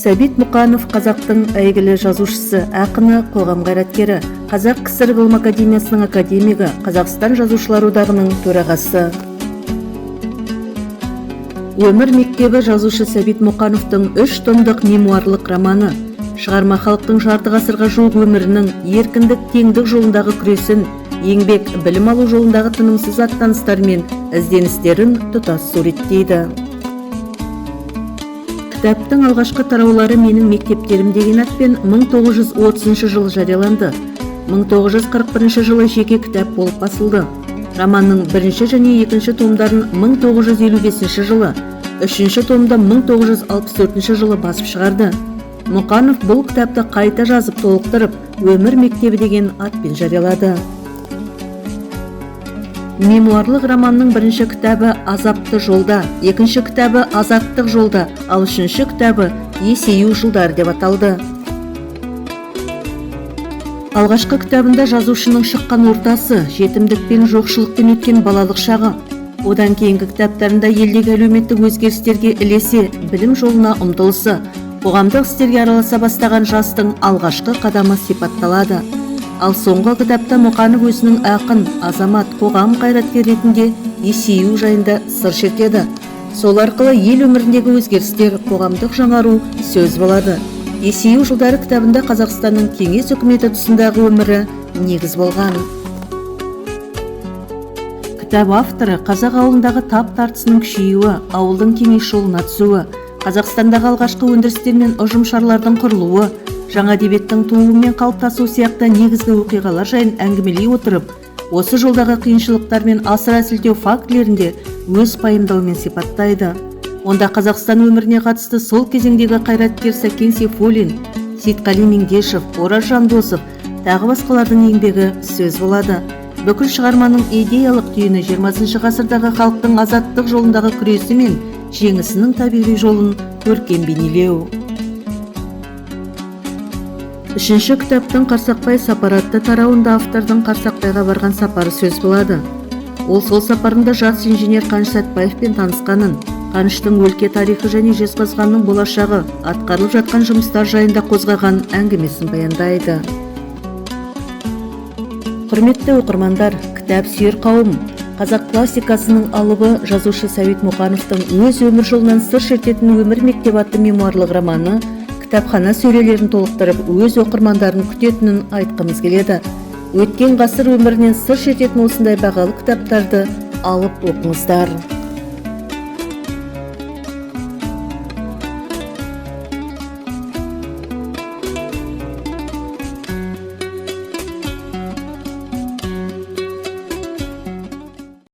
Сәбит Мұқанов қазақтың әйгілі жазушысы, ақыны, қоғам қайраткері, Қазақ КСР Ғылым Академиясының академигі, Қазақстан Жазушылар одағының төрағасы. Өмір мектебі жазушы Сәбит Мұқановтың 3 томдық мемуарлық романы. Шығарма халықтың жарты ғасырға жуық өмірінің еркіндік, теңдік жолындағы күресін, еңбек, білім алу жолындағы тынымсыз аттаныстар мен ізденістерін тұтас суреттейді. Кітаптың алғашқы тараулары «Менің мектептерім» деген атпен 1930 жылы жарияланды. 1941 жылы жеке кітап болып басылды. Романның бірінші және екінші томдарын 1955 жылы, үшінші томды 1964 жылы басып шығарды. Мұқанов бұл кітапты қайта жазып толықтырып, «Өмір мектебі» деген атпен жариялады. Мемуарлық романның бірінші кітабы «Азапты жолда», екінші кітабы «Азаттық жолда», ал үшінші кітабы «Есею жылдары» деп аталды. Алғашқы кітабында жазушының шыққан ортасы, жетімдік пен жоқшылықпен өткен балалық шағы, одан кейінгі кітаптарында елдегі әлеуметтік өзгерістерге ілесе білім жолына ұмтылысы, қоғамдық істерге араласа бастаған жастың алғашқы қадамы сипатталады. Ал соңғы кітапта Мұқанов өзінің ақын, азамат, қоғам қайраткері ретінде есею жайында сыр шертеді. Сол арқылы ел өміріндегі өзгерістер, қоғамдық жаңару сөз болады. «Есею жылдары» кітабында Қазақстанның кеңес үкіметі тұсындағы өмірі негіз болған. Кітап авторы қазақ ауылындағы тап тартысының күшеюі, ауылдың кеңес жолына түсуі, Қазақстандағы алғашқы өндірістер мен ұжымшарлардың құрылуы, жаңа әдебиеттің тууы мен қалыптасуы сияқты негізгі оқиғалар жайын әңгімелей отырып, осы жолдағы қиыншылықтар мен асыра сілтеу фактілерін де өз пайымдауымен сипаттайды. Онда Қазақстан өміріне қатысты сол кезеңдегі қайраткер Сәкен Сейфуллин, Сейтқали Меңдешев, Ораз Жандосов, тағы басқалардың еңбегі сөз болады. Бүкіл шығарманың идеялық түйіні 20 ғасырдағы халықтың азаттық жолындағы күресі мен жеңісінің табиғи жолын көркем бейнелеу. Үшінші кітаптың «Қарсақбай сапары» атты тарауында автордың Қарсақбайға барған сапары сөз болады. Ол сол сапарында жас инженер Қаныш Сәтбаевпен танысқанын, Қаныштың өлке тарихы және Жезқазғанның болашағы, атқарылып жатқан жұмыстар жайында қозғаған әңгімесін баяндайды. Құрметті оқырмандар, кітап сүйер қауым, қазақ классикасының алыбы жазушы Сәбит Мұқановтың өз өмір жолынан сыр шертетін «Өмір мектебі» атты мемуарлық романы кітапхана сөрелерін толықтырып, өз оқырмандарын күтетінін айтқымыз келеді. Өткен ғасыр өмірінен сыр шертетін осындай бағалы кітаптарды алып оқыңыздар.